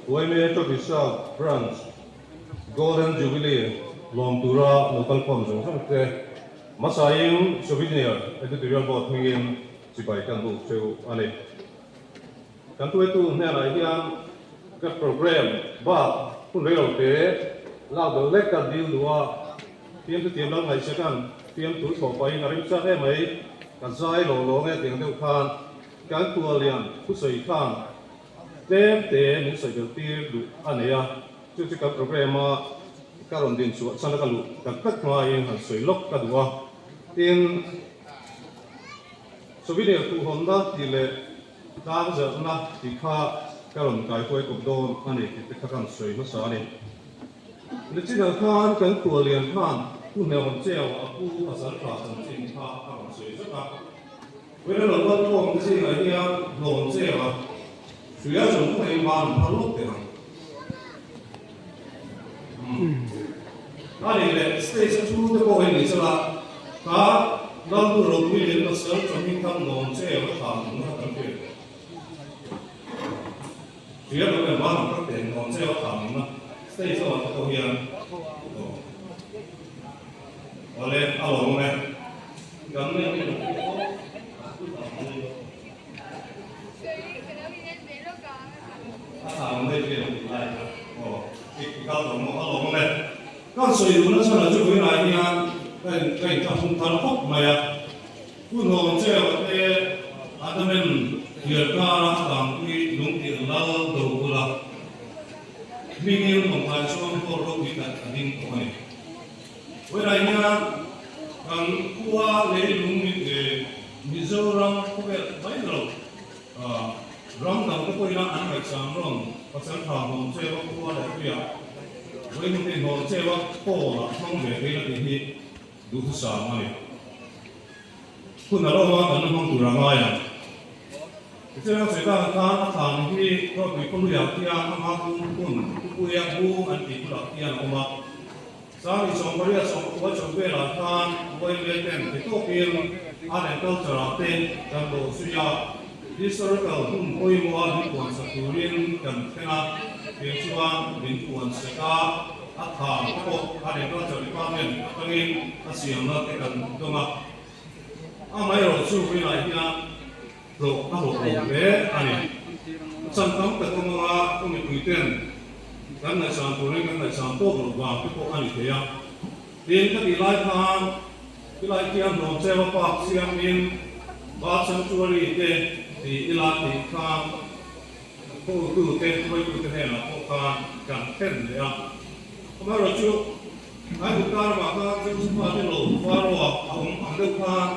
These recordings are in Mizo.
Yma Trophy South Branch Golden Jubilee lawm tura lo kalkhawm zawng zawng te hmasain Souvenir Editorial Board hmingin chibai kan buk cheu a ni. Kan tuaitu hnenah hian ka program bak hun reilo te lak deuh lek ka dil duh a, fiamthu tiam lo ngaihsakan fiamthu thawh pahin a rimchak em mai, ka zai lo lawng e tiang deuh khan kan kualian thusawi khan tlem te min sawi belh tir duh a nei a, chu chu kan program a ka rawn din chhuah chhan a ka luh tak tak hmain han sawi lawk ka duh a, tin souvenir khuhhawnna tih leh Tlang zalhna tih kha ka rawn kaikuai kawp dawn a ni tih te kha kan sawi hmasa a ni. Nichinah khan kan khuallian khan Pu Hneawm Cheu a pu pasal tha chanchin kha a rawn sawi zet a. Vawiin lo kal khawm te zingah hian Hnawm Cheu a hria zawng pawh in van phar lawk teh ang. A nih leh stage a thu te pawh hi ni sela kha Lalnu ropui leh pasal tha hming khan lawm che a tha ang na kan hriat hria lo leh van ang tak ten lawm che a tha ang na stage lamah te pawh hian aw awle a lawm e kan A tha ang daih vel tih lai kha aw i kal tawh maw a lawm awm e. Ka sawi duhna chhanah chu vawiinah hian ka in ka inthlahrung thar khawp mai a. Hun hawng cheu te Adamen thliar kara a tangpui lungtirh lal do bula hmingin lawngtlai chuan hall ropui tak a ding tawh a ni. Vawiinah hian kan khua leilung Mizoram khawvel mai lo Ram dang te pawhin an ngaihsam rawn pasal tha hnawm cheu a khua leh puiah Vawihnute hnawm cheu a pawl ah hmang ve theih a tih hi duhthusam a ni. Hun a lo awm a kan la hmang tur a ngai ang. Tichuan a sawi tak ang khan a thlan hi Rawtui khawluiah khian a hma bung hmun Pupuia bung an tih bulah khian a awm a. Sangni 80 10 chho velah khan Uaimel ten ti tawkin art and culture ah te kan dawh zui a, historical hun pawimawha min puan sak turin kan thlen a, tiang chuan min puan sak a, a tha te pawh art and culture department atangin a siamna te kan dawng a. Amaherawhchu chu vawiinah hian hlawh a hlawh lo hle a ni. Chan tam tak awm anga khaw mipui ten kan ngaihsan turin kan ngaihsan tawk loh vang te pawh a ni thei a. Tin, ka tih lai khan tilai khian hnawm cheu a park siamin Bird Sanctuary te ti ila tih khan khaw te hruaitu te hnenah pawh khan kan thlen leh a. Amaherawhchu Ai kut kar ramah khan Josepha te lo Pharaoh-a a awm ang deuh khan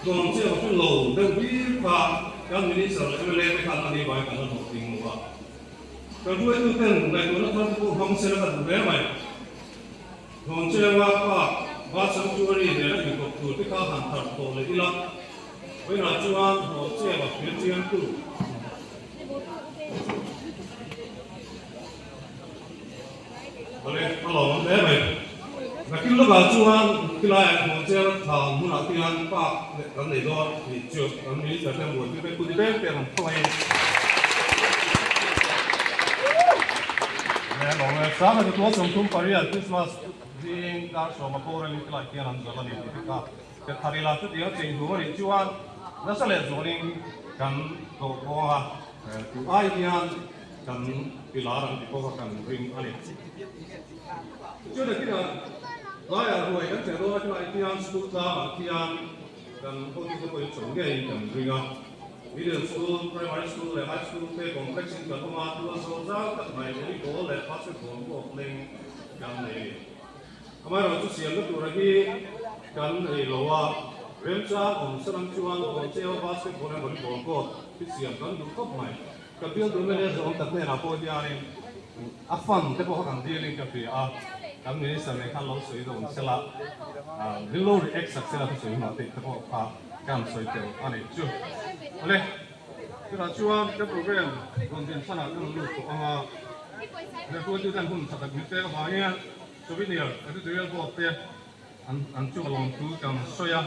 hnawm cheu te lo deuh hlir kha kan Minister leh mla te khan a ni vai kan la hnawh ding lo a. Kan hruaitu ten ngaihtuahna thar te pawh hmang sela ka duh hle mai. Hnawm cheua park, Bird Sanctuary nena inkawp tur te kha han thar tawh leh ila, vawiinah chuan hnawm cheua hria chiangtu. Awle, a lawm hle mai. Nakin lawkah chuan khilaiah hmuh chiang a tha hmunah khian park leh kan nei dawn tih chu kan minister te buaipui vek kuti peng peng ang tho mai. Awle, a lawm e. Sangha chu tual 38 Christmas zing dar 10 boral in khilaiah khian an zawrh a ni tih te kha ka thar ila. Chutiang a chei hlum a nih chuan nasa leh zualin kan tlawh bawng a, tih ai hian Kan pilar ang ti pawh kan ring a ni. Chutah khian tlaiah ruai kan cheh dawn a khilai khian school tlangah khian kan hotute pawhin chaw ngeiin kan ring a. Middle school, primary school leh high school te complex in kan awm a, tual zawl zau tak mai volleyball leh basketball pawh thleng kan nei a ni. Amaherawhchu siamna tura hi kan nei lo a, remchang awm salang chuan Kawngcheu basketball leh volleyball court hi siam kan duh khawp mai. Ka bial duhna nia zawng tak hnenah pawh hianin a fund te pawh kha kan dilin ka hria a, kan minister nen khan lo sawi dawn sela, min lo react sak sela thusawi hunah tih te pawh kha kan sawi tel a nih chu. Awle, chutah chuan ka program rawn din chhanah ka rawn lut tawh ang a, Zirtirtu ten hun tha tak min pek avangin Souvenir Editorial Board te an chu a lawmthu kan sawi a,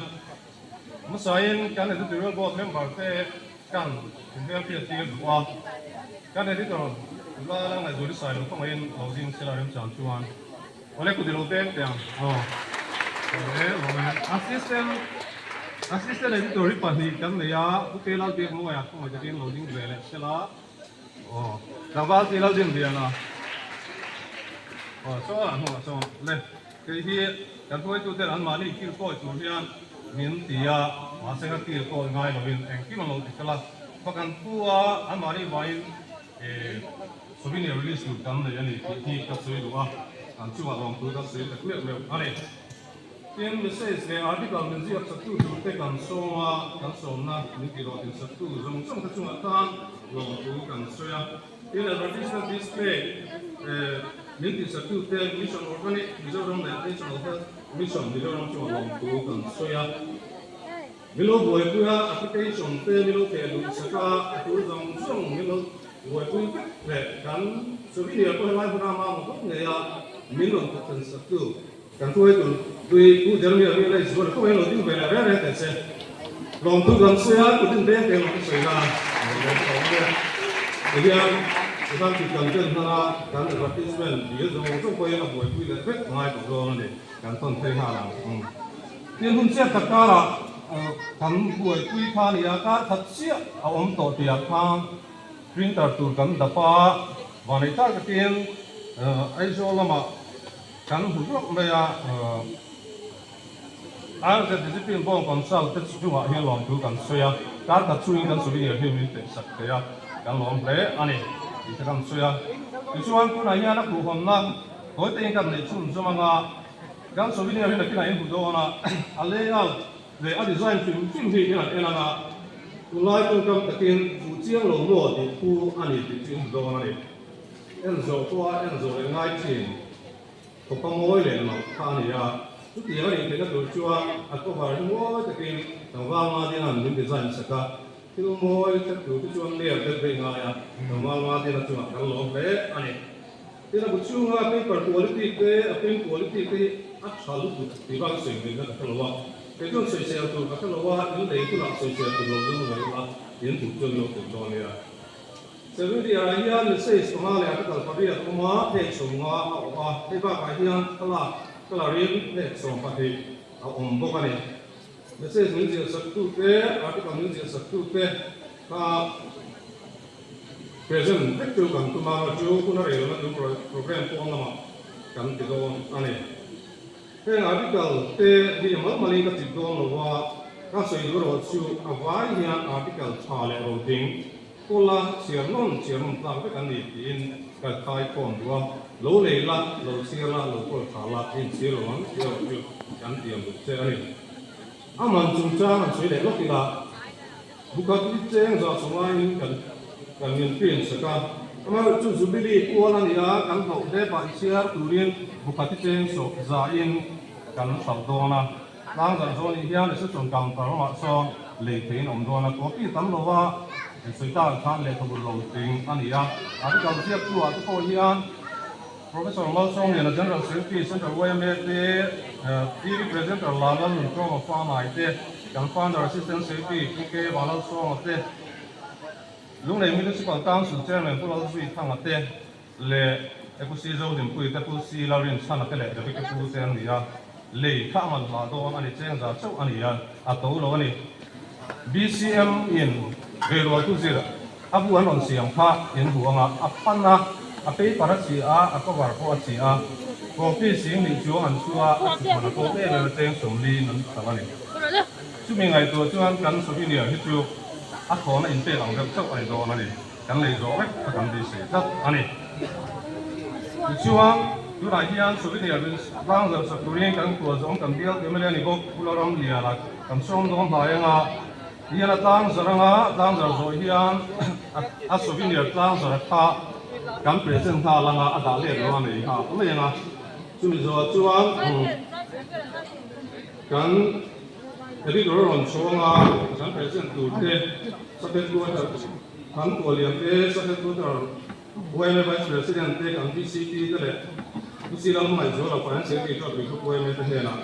hmasain kan Editorial Board member te. Kan inhmelhriat tir duh a, kan editor nula la ngaihzuali sai lo khawngaihin lo ding sela remchang chuan awle kut i lo peng teh ang aw. Awle awle assistant assistant editor hi pahnih kan nei a, Pu Ke Lalbiak Mawia khawngaih takin lo ding ve leh sela aw tlangval ti Laldin Liana aw saw lah hnungah sawn le. Kei hi kan hruaituten anmahni kil kawi tur hian min ti a, mahse ka kil kawi ngai lovin engkim an lo ti fel a. Fa kan pu a, anmahni vaiin souvenir release tur kan nei a ni tih hi ka sawi duh a, an chungah lawmtu ka sawi tak meuh meuh a ni. Tin, message leh article min ziak saktu turte kan sawm a, kan sawmna min tih rawh tinsaktu zawng zawng te chungah khan lawmtu kan sawi a. Tin, advertisement display min tihsattu te Mission Organic Mizoram leh National Health Mission Mizoram chungah lawmthu kan sawi a. Min lo buaipui a, application te min lo teh luh sak a, a tul zawng zawng min lo buaipui vek leh kan souvenir pawh helai huna mamawh vak ngei a min rawn thawk thlen saktu kan hruaitu tui Pu Jeremiah Village zual khaw in lo ding ve leh reng reng teh se. Lawmthu kan sawi a, kut in veng teng lo ka sawi na tihian Sudan tih kan ken hmanga kan advertisement dil zawng zawng pawhin a buaipui leh vek ngai tawh dawn a ni, kan tawn phei nghal ang. Tin hun chiat tak karah kan buaipui kha a ni a, kar khat chiah a awm tawh tihah khan printer tur kan dap a, vanneih tak takin Aizawl lamah Kan hmu hlauh mai a, RZ Discipline Bawng Consult te chungah hian lawmthu kan sawi a, kar khat chungin kan souvenir hi min peih sak thei a, kan lawm hle a ni tih te kan sawi a. Tichuan tunah hian a khuhhawnna tawi tein kan neih chhun zawm anga kan souvenir hi nakinah in hmu dawn a, a layout leh a design hrim hrim hi in han en anga tunlai tawngkam takin fuh chiang lo maw tih thu a ni tih chu in hmu dawn a ni. En zawh pawha en zawh leh ngai thin khawpa mawi leh loh kha a ni a, chutiang a nih theihna tur chuan a cover hi mawi takin tlangval Madina'n min design sak a, thil mawi thlep tur te chuan ler deuh daih ngai a, tlangval Madina chungah kan lawm hle a ni. Tin, a bu chhunga paper quality te, a print quality te hi a tha lutuk tih bak sawi ngaihna ka hre lo a, kei chuan sawisel tur ka hre lo a, in lei hunah sawisel tur lo zawng mai ula, in duh chuan lo tel dawn nia. Sevilla-ah hian message panga leh article pariat a awm a, page 50 a awm a, hei bakah hian thlalak colour-in page 12 a awm bawk a ni. Message min ziah saktute, article min ziah saktute kha present vek chu kan tum a, chu hun a rei lohna tur program pawn lamah kan ti dawn a ni. Heng article te hi mal malin ka chip dawn lo a, ka sawi duh erawh chu a vai hian article tha leh roting kawla chhiar nawn chhiar nawn tlak vek an ni tiin ka khai khawm duh a, lo lei la, lo chhiar la, lo kawl tha la, in chhiar lo ang tih erawh chu kan tiam duh che a ni. A man chungchang an sawi leh lawk ila, Bukhat i cheng zah chho laiin kan kan min print sak a, amaherawhchu chu Jubilee kual a ni a, kan hlauh hle pah i chhiar turin Bukhat i cheng sawh zahin kan hralh dawn a, tlang zarh zawh anih hian reception counter lamah sawn lei theiin a awm dawn a, copy tam lova sawi takah khan lehkhabu lo tling a ni a, article ziaktu ah te pawh hian Professor Malsawmliana General Secretary Central yma te, TV Presenter Lal Lalnunṭawma Fanai te, kan Founder Assistant Secretary Pu K Vanlalsawnga te, Lunglei Municipal Council Chairman Pu Lalzuithanga te leh Ekusi Zohlimpuii te Pu C Lalrinchhana te leh David Pu te an ni a, lei kha a man hlah dawn a ni, chengza chauh a ni a, a to lo a ni. BCM in veirual thu zir a bu an rawn siam kha in hmu ang a, a pan a, a paper a chhi a, a cover pawh a chhi a, copy sing nih chuang an chhu a, a chhut man a tlawm em em a cheng 40 in an hralh a ni. Chumi ngaihtuah chuan kan souvenir hi chu a thlawna inpek ang deuh chauh a ni dawn a ni. Kan lei zawh vek kha kan beisei tlat a ni. Tichuan, tunah hian souvenir min tlang zar sak turin kan khual zawng kan bial te mla ni bawk Pu Lalramliana kan sawm dawn hlai anga hian a tlang zar anga tlang zar zawh hian a souvenir tlang zar kha kan present nghal anga a dah let lo a nei nghal mai anga chumi zawh chuan kan editor a rawn chho anga kan present tur te State Water Kan Kualian te, State Water yma Vice President te, kan VCP te leh Pu Si Lalhmangaihzuala Finance Secretary chuan Tuikhup yma te hnenah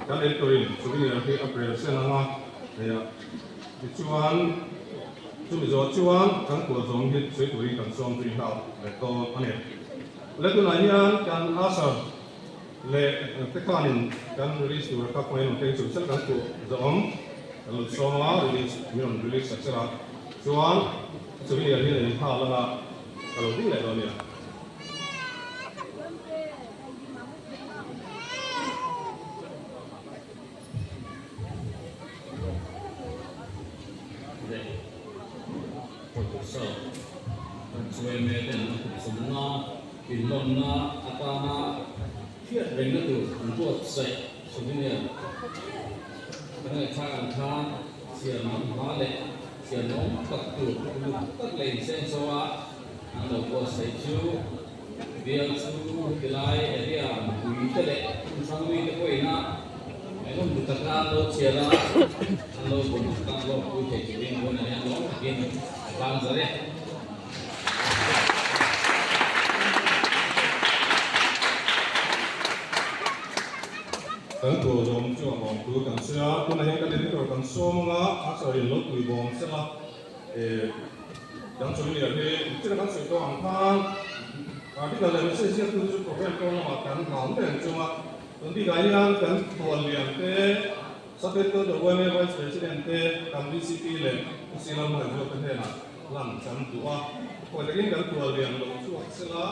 kan editor in souvenir hi a present anga hei a tichuan. Chumi zawh chuan kan kual zawng hi sawi turin kan sawm zui nghal leh dawn a ni. Le tunah hian kan usher leh te khanin kan release tur kha kawngin rawn keng chung sela kan kuh zawh awm kan rawn sawm a, release min rawn release sak sela chuan souvenir hi nei nghal anga ka lo ding leh dawn nia. Leh Professor kan chuaime ten an kutchawmna, inlawmna atana hriat rengna tur an buatsaih souvenir kan ngaihthlak ang khan chhiar man hma leh chhiar nawm tak tur uluk tak leh insenso a an lo buatsaih chu Bial chu tilai area mipui te leh hmun hrang mi te pawhin a ngaihnawm duh taka an lo chhiar a, an lo bawm taka an lawmpui thei turin vawiin ah hian lawm takin a tlang zar e. Kan tur zawm chu a bawm tur kan sawi a, tunah hian kan editor kan sawm anga a sawiin lo tui bawm sela. Kan sawi lian hi thil kan sawi tawh ang khan article leh message ziaktu chu program tawng lamah kan hlau reng chung a, tun bikah hian kan tual lian te, Sub-Headquarter yma Vice President te, kan VCP leh UC Lalhmaizual te hnenah lan kan duh a, khawi takin kan tual lian lo chhuak sela.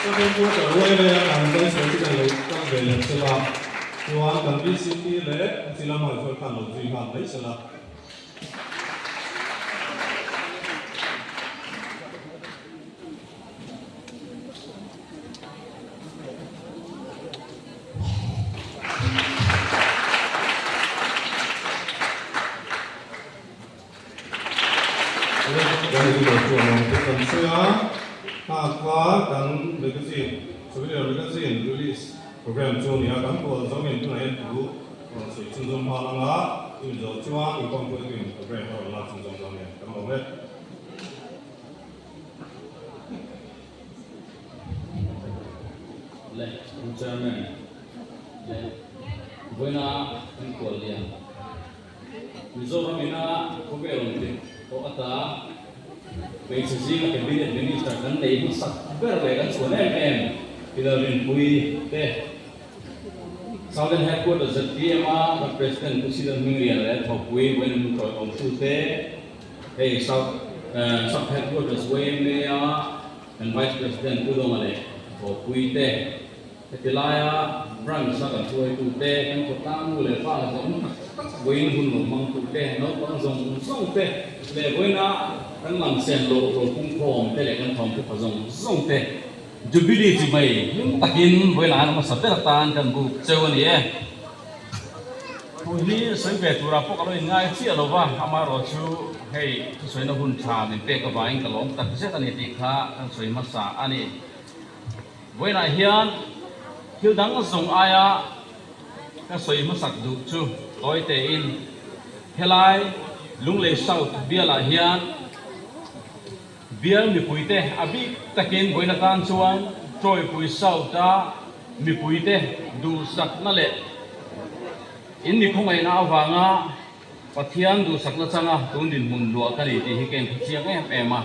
Seven quarter yma kan Vice President lo kal ve leh sela, chuan kan VCP leh Chila Hmaichuan khan lo zui nghal mai sela. Kan editor chu a lawm te kan sawi a, hna kha kan magazine, Souvenir Magazine release program chu a ni a, kan kual zawng in tunah hian thu rawn sawi chhunzawm nghal ang a, chumi zawh chuan inkhawm pawhin program a rawn lak chhunzawm dawn nia, kan lawm e. Leh Pu Chairman leh vawiina kan kual lian. Mizoram ina khawvel awm tirh pawh ata hmeichhe zinga Cabinet Minister kan nei hmasak ber leh kan chhuan em em Pilar Rinpui te, Southern Headquarters zpm a kan President Pu Sidan Hminglian leh Thawkpui Vawiin Tawi Awmtu te, hei South Sub Headquarters yma a kan Vice President Pu Dawma leh Thawkpui te, Heti laia branch a kan hruaitute, kan khawtlang nu leh pa zawng tak tak vawiin hun lo hmangtute, naupang zawng zawng te leh vawiina kan lamsen loh ropungkhawm te leh kan thawmthupha zawng zawng te Jubilee chi mai hlim takin vawiin ah hian hmasa ber atan kan buk cheu a ni e. Thu hi sawi ve turah pawh ka lo inngai chiah lo va, amaherawhchu hei thusawina hun tha min pek avangin ka lawm tak zet a ni tih kha kan sawi hmasa a ni. Vawiinah hian thil dang zawng aia ka sawi hmasak duh chu tawi tein helai Lunglei South bialah hian bial mipuite a bik takin vawiin atan chuan Tawipui South-a mipuite duhsakna leh in mikhawngaihna avanga Pathian duhsakna changa tun dinhmun luah ka ni tih hi ka inhre chiang em em a.